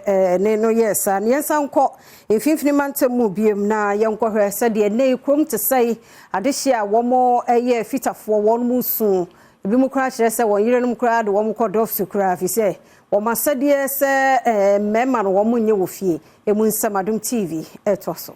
ne no yɛɛ saa. Na yɛnsan nkɔ mfimfini mantam mu biom na yɛnkɔhwɛ sɛdeɛ nnɛ yi kurom te sɛe adehyeɛ a wɔn yɛ fitafoɔ wɔn mu su. Ebi mu koraa kyerɛ sɛ wɔn yerenom koraa de wɔn kɔ dɔfto koraa fi sɛ wɔn asɛdeɛ sɛ mmarima no wɔn nyɛ wɔ fie. Emu nsɛm Adom TV ɛtoa so.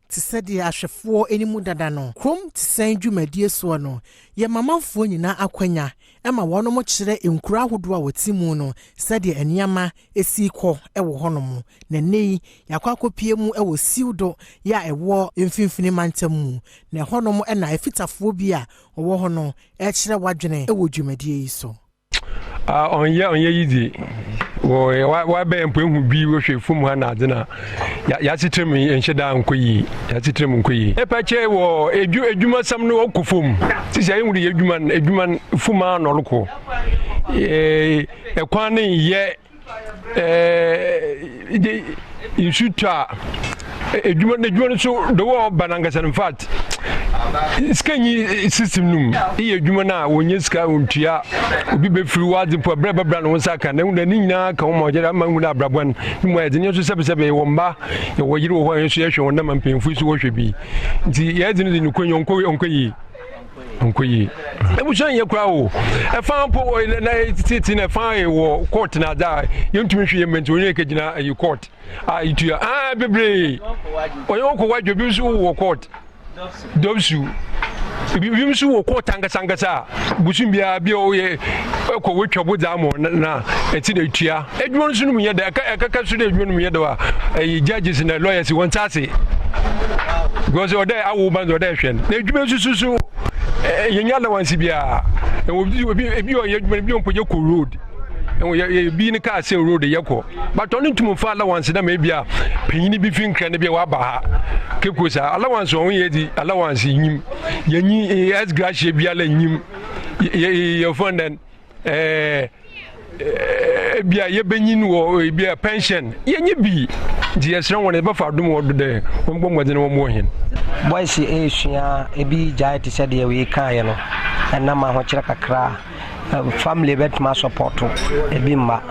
Te sɛdeɛ ahwɛfoɔ anim dada no, kurom te sɛn dwumadie soɔ no, yɛ mamanfoɔ nyinaa akwanya ma wɔnom kyerɛ nkuro ahodoɔ a wɔte mu no sɛdeɛ nneɛma esi kɔ wɔ hɔnom. Na nnɛ yi yɛakɔ akɔpie mu wɔ Siwdo yɛ a ɛwɔ mfimfini mantam mu, na ɛhɔnom na afitafoɔ bi a wɔwɔ hɔ no ɛkyerɛ wadwene wɔ dwumadie yi so. Ɔnyɛ yi dze wɔ wabɛn mpo ehu bi wɔhwɛ fam ha na adze na yɛasetena mu nhyɛ da nkɔ yie, yɛasetena mu nkɔ yie. Ɛpɛ kyɛ wɔ edu edwumasɛm no ɔkɔ fam sisi ayi wuli edwuma edwuma fam a na ɔrekɔ ɛkwan ne yɛ ɛɛ nsu tɔ a edwuma edwuma no so de wɔ ɔba nankasa. In fact, sika nyi system no mu. Eyɛ adwuma no a wɔnyɛ sika wɔntua obi bɛfiri w'adze mpo berɛ bɛbra ne wo nsa ka na na ne nyinaa ka ho ma ɔgyɛ ama hu no abrabɔ no ne mu ayɛ dze. Ne nso sɛbesɛbe yɛwɔ mba, yɛwɔ yere wɔ hɔ a yɛn nso yɛhwɛ wɔn nam mpanyimfo yi so wɔhwɛ bi, nti yɛdze no de ne kwan ɔnkɔ ɔnkɔ yie, ɔnkɔ yie. Ebusua nyɛ koraa o, ɛfa mpo na tete na ɛfa wɔ court na adze a yɛntumi hwɛ yɛn mma nti wɔn yɛ kɛgyina ayi court a etua aa bebree ɔyɛ wɔkɔ wadwo bi nso wɔ court dɔbsu ebi nso wɔ court ankasa ankasa a bosom biara bi a ɔyɛ ɛkɔ wɔatwa bo dza ama na ɛti na etua. Adwuma nso no mu yɛ dɛ, ɛka ɛkaka so dɛ adwuma no mu yɛ dɛ a ɛyɛ judges na lawyers wɔn nsa ase because ɔdɛ awo ba ɔdɛ hwɛ no na adwuma nso so so yɛnyɛ allowance biara. Ɛwɔ ebi ebi ɔyɛ adwuma ebi ɔmpɔ yɛ kɔ road, ɛwɔ yɛ yɛ bi ne kaa sɛ road yɛ kɔ, but ɔno ntum nfa allowance na ma ebi a panyin bi fi Nkran bi a waba ha keko saa allowance wɔn yɛ di allowance nyim yɛnyi ex gratia biara nyim yɛ yɛ fɔn dɛn ebi a yɛbɛnyin wɔ ebi a pension yɛnyi bi, nti yɛsrɛ wɔn yɛbɛfa adom wɔ do dɛ wɔn bɔ mmɔden wɔn wɔ hɛn. Boys esua ebi gyae te sɛ deɛ wei kaeɛ no, ɛnam ahokyerɛ kakra a family bɛtumi asupport ebi mma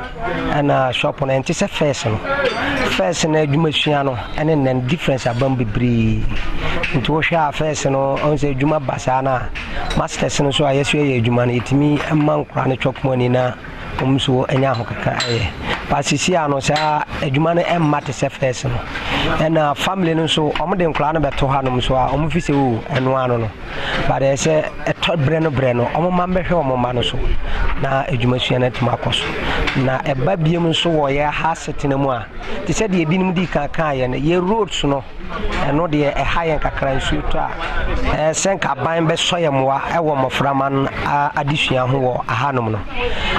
ɛna shop no ɛnte sɛ first no. First no adwuma sua no ɛne nnɛ no difference aba mu bebree, nti wohwɛ a first no ɔhu sɛ adwuma ba saa no a masters no nso a yɛso yɛ adwuma no yɛtumi ma nkora no twɛ kuma ni na wɔn nso anya ahokeka ɛyɛ ba. Sisi a no saa adwuma no ɛmma te sɛ first no, ɛna family no nso wɔn de nkora no bɛto hanom so a wɔn fi sɛ o ɛno ano no, but ɛyɛ sɛ ɛtɔ berɛ no berɛ no wɔn mma mbɛhwɛ wɔn mma no so na adwumasua no atumi akɔ so. Na ɛba biem nso wɔ yɛ ha asetena mu a te sɛ deɛ ebinom di kan kaeɛ no, yɛ roads no ɛno deɛ ɛha yɛn kakra. Nsuo tɔ a ɛɛ sɛ nka aban bɛsɔ yɛn mmoa ɛwɔ mmɔframma no adesua ho wɔ ahanom no,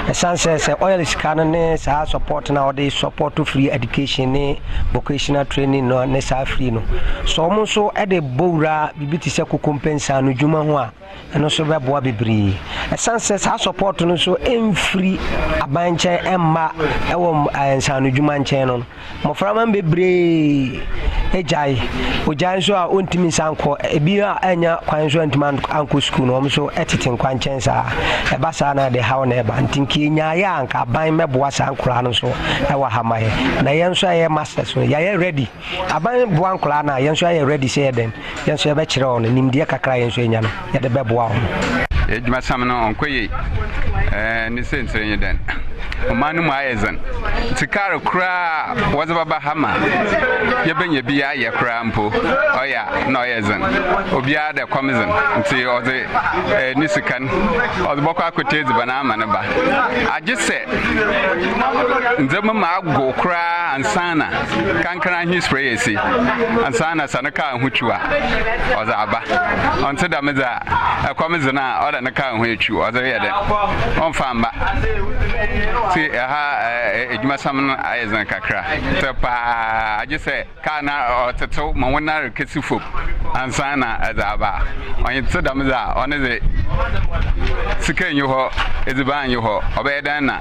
ɛsan sɛ oil sika no ne saa support na wɔde support free education ne vocational training no ne saa free no so wɔn nso de bɔ wura biribi te sɛ koko mpɛnsa no dwuma ho a ɛno nso bɛboa bebree. Ɛsan sɛ saa support no nso ɛmfiri aban nkyɛn ɛmma ɛwɔ nsano dwuma nkyɛn no, mmɔframma no bebree agyae. Ogyae nso a ɔntumi nsa nkɔ ebi a ɛnya kwan nso antumi ankɔ sukuu no, wɔn nso tete nkwa nkyɛn saa. Ɛba saa na ɛde haw na ɛba, nti nka enyaeɛ a nka aban mɛboa saa nkoraa no nso ɛwɔ ha ma yɛ. Na yɛn nso a yɛyɛ masters no yɛayɛ ready. Aban boa nkoraa no a yɛn nso ayɛ ready sɛ yɛdɛn yɛn nso yɛbɛkyerɛ wɔn nimdeɛ kakra a yɛn nso yɛnya no yɛde bɛboa wɔn. Edwumasɛm no ɔnnkɔ yie. Ne siantsir nye dɛn? Ɔman no mu ayɛ dzen ntsi kaar koraa a wɔdze bɛba ha ma yebenya bi ayɛ koraa mpo ɔyɛ a nna ɔyɛ dzen. Obiara dɛ kɔm dze no ntsi ɔdze ne sika no ɔdze bɔkɔ akɔtɔ edziban ama ne ba. Agye sɛ ndzɛmba mu agow koraa ansaana kankra he spray esi ansaana sɛ no kaar ho twiw a ɔdze aba. Ɔnntse dɛm dze a ɛkɔm dze no a ɔda ne kaar ho etwiw ɔdze reyɛ dɛn? Ɔmmfa mba. Ntsi ha edwumasɛm no ayɛ dzen kakra tse paa, agye sɛ kaar no ɔtsetsew ma wo nan rekesi famu ansaana edze aba. Ɔnntse dɛm dze a ɔno dze sika nnyi hɔ, edziban nnyi hɔ, ɔbɛyɛ dɛn na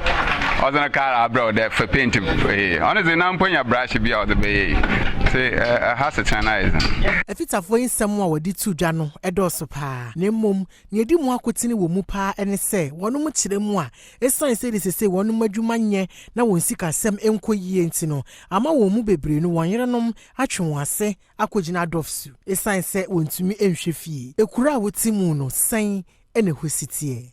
ɔdze no kaar abrɛ wo dɛ fa paint? Ɔno dze na mpo nya brush bi a ɔdze bɛyɛ yi. Ntsi ha asetsena no ayɛ dzen. Afitafoɔ yi nsɛm a wɔde to dwa no dɔɔso paa, na mmom nea edi mu akotene wɔ mu paa ne sɛ wɔnom kyerɛ mu a esiane sɛdeɛ seesei wɔnom adwuma nyɛ na wɔn sikasɛm nkɔ yie nti no ama wɔn mu bebree no wɔn yerenom atwe wɔn ase akɔgyina adɔfsu esiane sɛ wɔntumi nhwɛ fie. Ekuro a wote mu no, sɛn na ɛhɔ si teɛ?